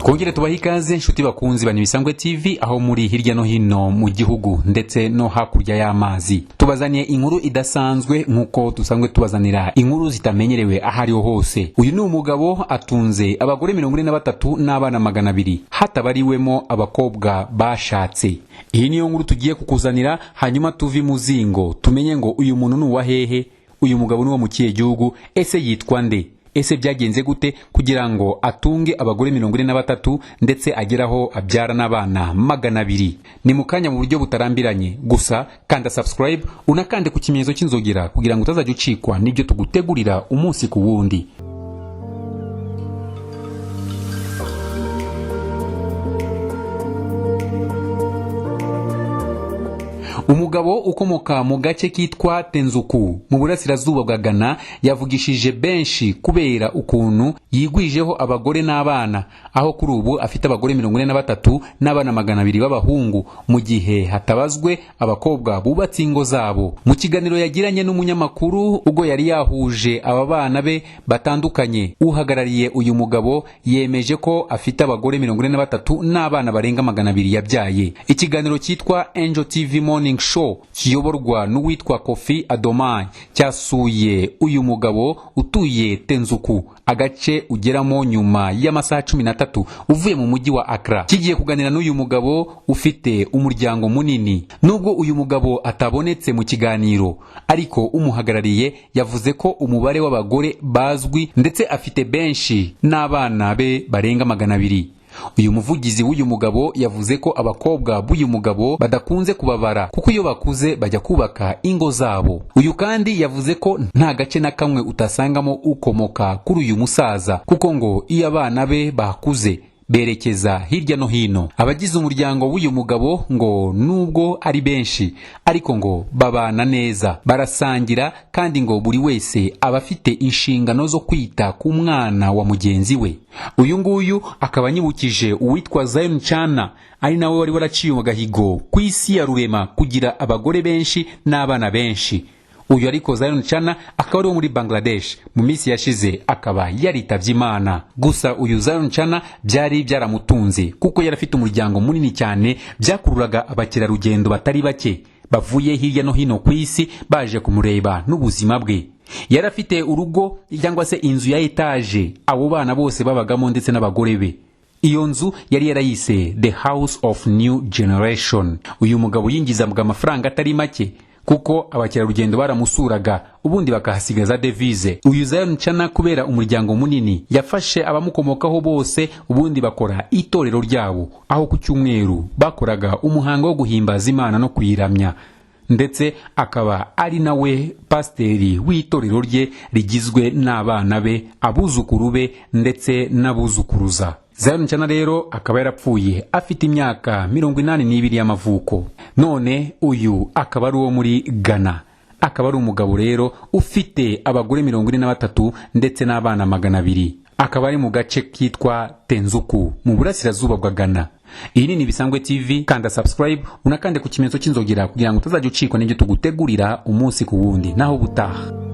Twongere tubahe ikaze, inshuti bakunzi ba Nibisangwe TV, aho muri hirya no hino mu gihugu ndetse no hakurya y'amazi. Tubazaniye inkuru idasanzwe nk'uko dusanzwe tubazanira inkuru zitamenyerewe aho ariho hose. Uyu ni umugabo atunze abagore 43 n'abana 200, hatabariwemo abakobwa bashatse. Iyi niyo nkuru tugiye kukuzanira, hanyuma tuve imuzingo tumenye ngo uyu muntu ni uwa hehe, uyu mugabo ni uwo mu kihe gihugu, ese yitwa nde, ese byagenze gute kugira ngo atunge abagore 43 ndetse ageraho abyara n'abana 200. Ni mu kanya mu buryo butarambiranye. Gusa kanda subscribe, unakande ku kimenyetso cy'inzogera kugira ngo utazajya ucikwa n'ibyo tugutegurira umunsi ku wundi. Umugabo ukomoka mu gace kitwa Tenzuku mu burasirazuba bwa Ghana yavugishije benshi kubera ukuntu yigwijeho abagore n'abana, aho kuri ubu afite abagore 43 n'abana 200 b'abahungu, mu gihe hatabazwe abakobwa bubatse ingo zabo. Mu kiganiro yagiranye n'umunyamakuru ubwo yari yahuje aba bana be batandukanye, uhagarariye uyu mugabo yemeje ko afite abagore 43 n'abana barenga 200 yabyaye. Ikiganiro cyitwa Angel TV Morning Show kiyoborwa n'uwitwa Kofi Adomai cyasuye uyu mugabo utuye Tenzuku, agace ugeramo nyuma y'amasaha 13 uvuye mu mujyi wa Accra. Kigiye kuganira n'uyu mugabo ufite umuryango munini. Nubwo uyu mugabo atabonetse mu kiganiro, ariko umuhagarariye yavuze ko umubare w'abagore bazwi ndetse afite benshi n'abana be barenga 200. Uyu muvugizi w'uyu mugabo yavuze ko abakobwa b'uyu mugabo badakunze kubabara kuko iyo bakuze bajya kubaka ingo zabo. Uyu kandi yavuze ko nta gace na kamwe utasangamo ukomoka kuri uyu musaza, kuko ngo iyo abana be bakuze berekeza hirya no hino. Abagize umuryango w'uyu mugabo ngo nubwo ari benshi, ariko ngo babana neza, barasangira, kandi ngo buri wese aba afite inshingano zo kwita ku mwana wa mugenzi we. Uyu nguyu akaba anyibukije uwitwa Zion Chana, ari nawe wari waraciye agahigo ku isi ya rurema kugira abagore benshi n'abana benshi. Uyu ariko Zion Chana akaba ari wo muri Bangladesh, mu minsi yashize akaba yaritabye Imana. Gusa uyu Zion Chana byari byaramutunze kuko yari afite umuryango munini cyane, byakururaga abakerarugendo batari bake bavuye hirya no hino ku isi baje kumureba n'ubuzima bwe. Yari afite urugo cyangwa se inzu ya etaje abo bana bose babagamo ndetse n'abagore be. Iyo nzu yari yarayise The House of New Generation. Uyu mugabo yinjizaga amafaranga atari make kuko abakerarugendo baramusuraga ubundi bakahasigaza devise. Uyu Zion Chana kubera umuryango munini yafashe abamukomokaho bose, ubundi bakora itorero ryabo, aho ku cyumweru bakoraga umuhango wo guhimbaza Imana no kuyiramya, ndetse akaba ari nawe pasiteri w'itorero rye rigizwe n'abana be, abuzukuru be ndetse n'abuzukuruza. Zion Chana rero akaba yarapfuye afite imyaka 82 y'amavuko. None uyu akaba ari uwo muri Ghana, akaba ari umugabo rero ufite abagore 43 ndetse n'abana 200, akaba ari mu gace kitwa Tenzuku mu burasirazuba bwa Ghana. Iyi ni Nibisangwe TV, kanda subscribe unakande ku kimenyetso cy'inzogera kugira ngo utazajya ucikwa n'ibyo tugutegurira umunsi ku wundi. Naho ubutaha.